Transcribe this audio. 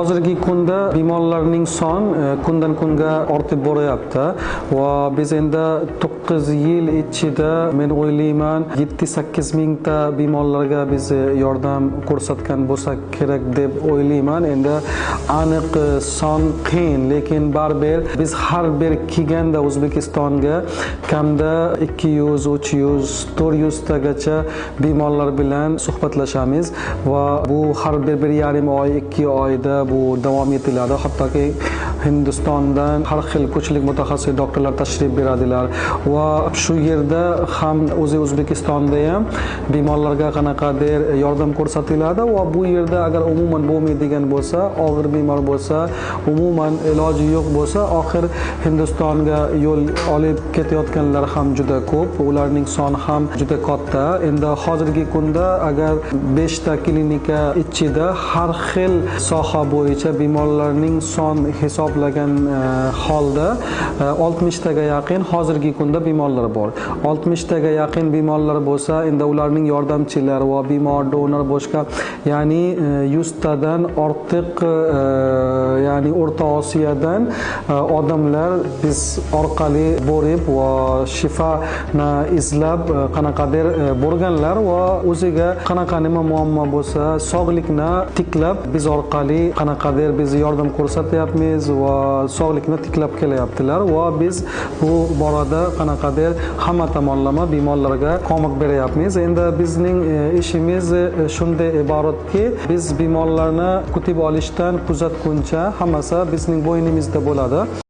Hozirgi kunda bemorlarning son kundan kunga ortib boryapti va biz endi 9 yil ichida, men o'ylayman, 7-8 mingta bemorlarga biz yordam ko'rsatgan bo'lsak kerak deb o'ylayman. Endi aniq son qiyin, lekin baribir biz har bir kelganda O'zbekistonga kamda 200, 300, 400 tagacha bemorlar bilan suhbatlashamiz va bu har bir 1,5 oy, 2 oyda bu davom etiladi. Hattoki Hindistondan har xil ko'pchilik mutaxassis doktorlar tashrif beradilar va shu yerda ham, o'zi O'zbekistonda ham bemorlarga qanaqadir yordam ko'rsatiladi va bu yerda agar umuman bo'lmaydigan bo'lsa, og'ir bemor bo'lsa, umuman iloji yo'q bo'lsa, oxir Hindistonga yo'l olib ketayotganlar ham juda ko'p, ularning soni ham juda katta. Endi hozirgi kunda agar 5 ta klinika ichida har xil soha bo'yicha bemorlarning son hisoblagan holda 60 taga yaqin hozirgi kunda bemorlar bor. 60 taga yaqin bemorlar bo'lsa, endi ularning yordamchilari va bemor, donor, boshqa, ya'ni 100 tadan ortiq, ya'ni O'rta Osiyodan odamlar biz orqali borib va shifoni izlab qanaqadir borganlar va o'ziga qanaqa nima muammo bo'lsa, sog'likni tiklab, biz orqali qanaqadir biz yordam ko'rsatyapmiz va sog'likni tiklab kelyaptilar va biz bu borada qanaqadir hamma tomonlama bemorlarga ko'mak beryapmiz. Endi bizning ishimiz shunday iboratki, biz bemorlarni kutib olishdan kuzatguncha hammasi bizning bo'ynimizda bo'ladi.